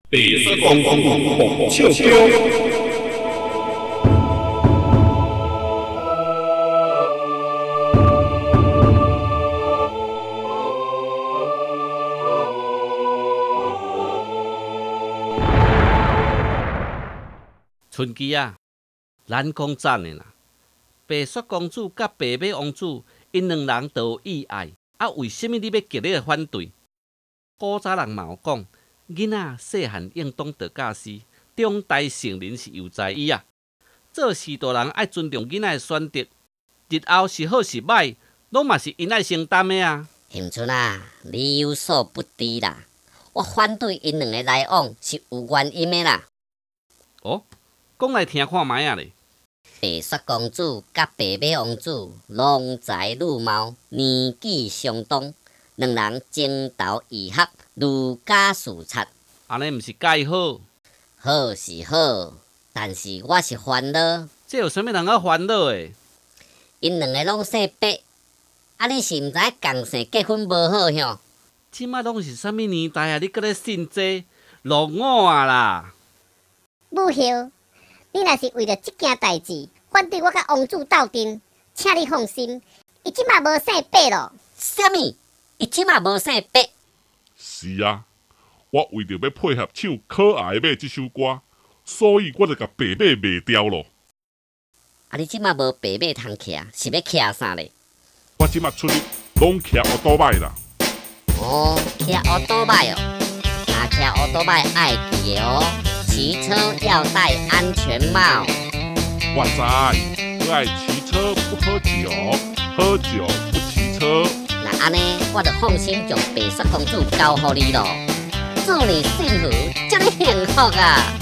白雪公主爆笑歌。春姬啊，咱讲真的啦，白雪公主佮白马王子，𪜶两人都有意爱，啊，为啥物你欲极力反对？古早人嘛有讲，囡仔细汉应当得教师，长大成人是有才伊啊。做序大人爱尊重囡仔的选择，日后是好是䆀，攏嘛是𪜶爱承担的啊。恒春啊，你有所不知啦，我反对𪜶两个来往是有原因的啦。哦，讲来听看覓仔咧。白雪公主佮白马王子郎才女貌，年纪相当，两人情投意合，如胶似漆。按呢毋是盖好？好是好，但是我是烦恼。这有啥物通好烦恼的？𪜶两个拢姓白，啊，你是毋知仝姓结婚无好向？这摆拢是啥物年代啊？你阁咧信这？落伍啊啦！母后，你若是为著这件代志反对我佮王子斗阵，请你放心，伊这摆无姓白咯。啥物？伊这摆无姓白？是啊，我为著欲配合唱可爱的马这首歌，所以我就共白马卖掉咯。啊，你这摆无白马通骑，是欲骑啥咧？我这摆出入拢骑乌多摆啦。哦，骑乌多摆哦，若骑乌多摆爱记的哦，骑车要戴安全帽。我知，我爱骑车不喝酒，喝酒不骑车。若按呢，我就放心将白雪公主交予你咯。祝你幸福，祝你幸福啊！